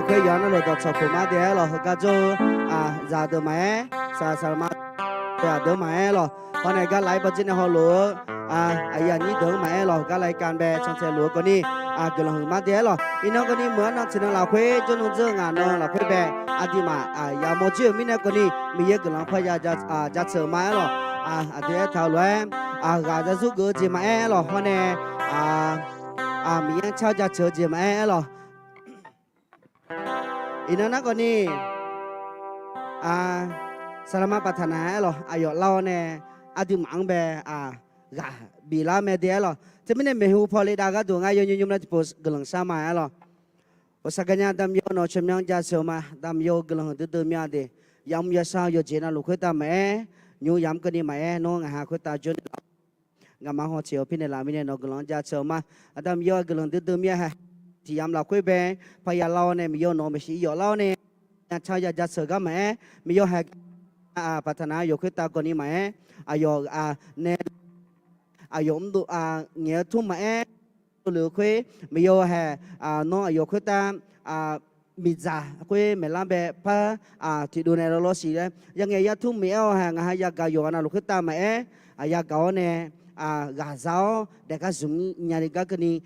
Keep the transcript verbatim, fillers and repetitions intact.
Khoer yawqha navluf dawqtsawq poq ma de-aer lawq, heugar jawr-eu zaqdeuq maqaer, saqlaq saqlaq ma, aqdeuq-anr maqaer lawq, hawr nae gar laf-aer bawjir nae hawlof-eu aqyuif aqnyir deuq-anr maqaer lawq, heugar laf-aer ka bae cantae luf-eu kawvni guiqlanq huiq ma de-aer lawq. Iqnan kawvni meuq-anr nan tiqnan lafkhoer jawrnan dzeur-eu ngaq nan lafkhoer bae, aqduimaf yamawr jir-euq mirnae kawvni Miqyaer guiqlanq parya jaceuq ma-aer lawq. Aqdui aertaq-eu lof-aer, ghaq zarzur geuf-eu jeq maqaer-aer lawq, hawr nae Miqyaer-anr car jaceuq-eu jeq maqaer-aer lawq. Iqnan narkawvni, saqlaq ma baqtaq naq-aer lawq, aqyawf lar-awr nae aqduimaf-anr bae ghaq biflar mae de-aer lawq. Teumirnae maeqhu paw le dav gharduq ngar yawnymr nymr lar tiqpov guiqlanq shar ma-aer lawq. Ghawqshaq gaqnya damya nawq tsawrmyanr jaceuq-eu ma, damya-eu guiqlanq huiqdui dui mya de. Yamq yashar yawqjeq navluf khoertav maqaer, nymr yamq keuvni maqaer, nawr ngaq ha khoertav jawrnaeq laf, ngaqma haw teq-awr pirnaeq laf mirnae nawq guiqlanq-anr jaceuq-eu ma. Aqda Miqyaer-euq guiqlanq duidui mir-a hae, tiq yamq lafkhoer bae, parya lar-awr nae Miqyaer nawq maeqshi yawf lar-awr nae, nya car ya jaceuq gar maqaer, Miqyaer hae, baqtaq naq-eu yawq khoertav kawvni maqaer, aqyawf nae aqyawf mrdov ngaeq-eu tmr maqaer, lef-eu khoer, Miqyaer hae, nawr aqyawf khoertav miqdzaq khoer maeqlar bae par tiqdov nae lawlawr siq laer, yangaeq yartmr miqaer-awr hae, ngaq ha yagaq yawqghaq navluf khoertav maqaer, yagaq-awr nae ghaqza-awr daeqgar zmq nyani gar keuvni